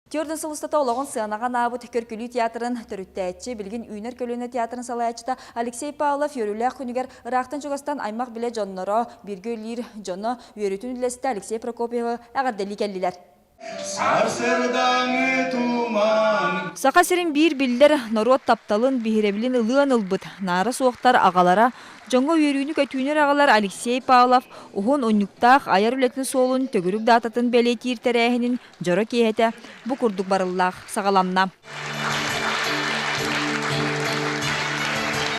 Түөрт сыл устата олоҕун сыанаҕа анаабыт Көркүлүү театрын төрүттээччи, билигин Үүнэр көлүөнэ театрын салайааччыта Алексей Павлов үөрүүлээх күнүгэр ыраахтан-чугастан аймах-билэ дьонноро, бииргэ үлэлиир дьоно үөрүүтүн үллэстэ Алексей Прокопьевы эҕэрдэлии кэллилэр. Сарсырдаҥы туман. Саха сирин биир биллэр норуот тапталын, биһирэбилин ылыан ылбыт наара суохтар аҕалара, Дьоҥҥо үөрүүнү-көтүүнү эрэ аҕалар Алексей Павлов уһун унньуктаах айар үлэтин суолун төгүрүк даататын бэлиэтиир тэрээһинин дьоро киэһэтэ бу курдук барыллаах саҕаланна.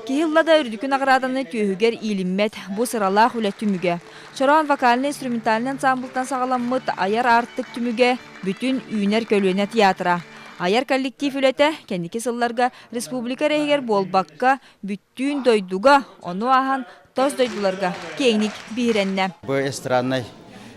Киһи ылла да үрдүкү наҕарааданы түөһүгэр иилиммэт, бу сыралаах үлэ түмүгэ. Чороон вокальнай-инструментальнай ансамблтан саҕаламмыт айар аартык түмүгэ бүтүн Үүнэр көлүөнэ театра. Айар коллектив үлэтэ кэнники сылларга республика эрэ иһигэр буолбакка, бүттүүн дойдуга, ону ааһан тас дойдуларга киэҥник биһирэннэ. Бу эстраднай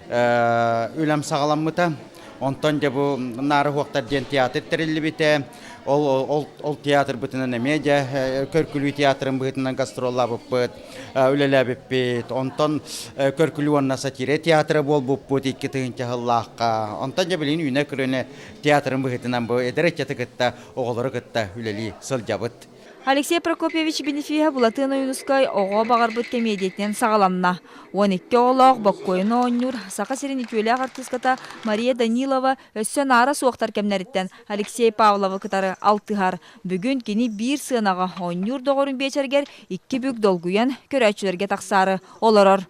үлэм саҕаламмыта. Онтон дьэ бу Наары уһуохтар диэн театр тэриллибитэ. Ол, ол, ол театрбытынан эмиэ дьэ көркүлүү театрын быһыытынан гастроллаабыппыт, үлэлээбиппит. Онтон көркүлүү уонна сатира театра буолбуппут 2000 сыллаахха. Онтон дьэ билигин Үүнэр көлүөнэ театрын быһыытынан бу эдэр ыччаты кытта, оҕолору кытта үлэлии сылдьабыт. Алексей Прокопьевич бенефиһэ Былатыан Ойуунускай оҕо баҕарбыт кэмиэдийэтинэн саҕаланна. 12 оҕолоох Боккуойун оонньуур Саха сирин үтүөлээх артыыската Мария Данилова өссө наара суохтар кэмнэриттэн Алексей Павловы кытары алтыһар. Бүгүн кини биир сыанаҕа оонньуур доҕорун биэчэригэр икки бүк долгуйан көрөөччүлэргэ тахсаары олорор.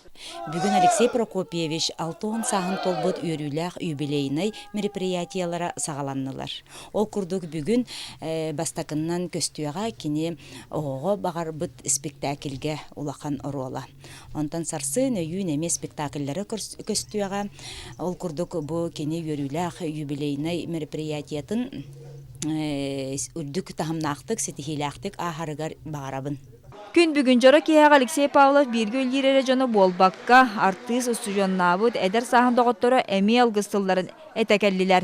Бүгүн Алексей Прокопьевич 60 сааһын туолбут үөрүүлээх юбилейнай мероприятиелара саҕаланнылар. Ол курдук бүгүн бастакыннан көстүөҕэ кини оҕоҕо баҕарбыт спектакльгэ улахан оруола. Онтон сарсын өйүүн эмиэ спектакльлары көстүөҕэ. Ол курдук бу кини үөрүүлээх юбилейнай мероприятиятын үрдүк таһымнаахтык, ситиһиилээхтик ааһарыгар баҕарабын. Күн бүгүн дьоро киэһэҕэ Алексей Павлов бииргэ үлэлиир эрэ дьоно буолбакка, артыыс, устудьуоннаабыт эдэр сааһын доҕотторо эмиэ алгыс тылларын этэ кэллилэр.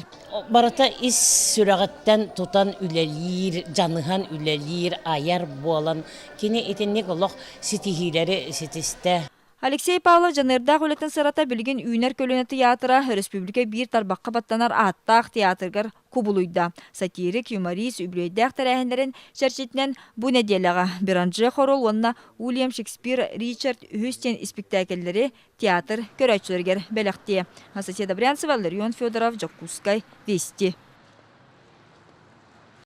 Барыта ис сүрэҕиттэн тутан үлэлиир, дьаныһан үлэлиир, айар буолан кини итинник олох ситиһиилэри ситистэ. Алексей Павлов дьаныардаах үлэтин сырата билигин Үүнэр көлүөнэ тыйаатыра өрөспүүбүлүкэ биир тарбахха баттанар ааттаах театрыгар кубулуйда. Сатирик, юморист үбүлүөйдээх тэрээһиннэрин чэрчитинэн бу нэдиэлэҕэ Беранже Хорол уонна Уильям Шекспир Ричард үһүс диэн испиктээкэллэри театр көрөөччүлэригэр бэлэхтиэ. Анастасия Добрянцева, Ларион Федоров, Дьокуускай, Вести.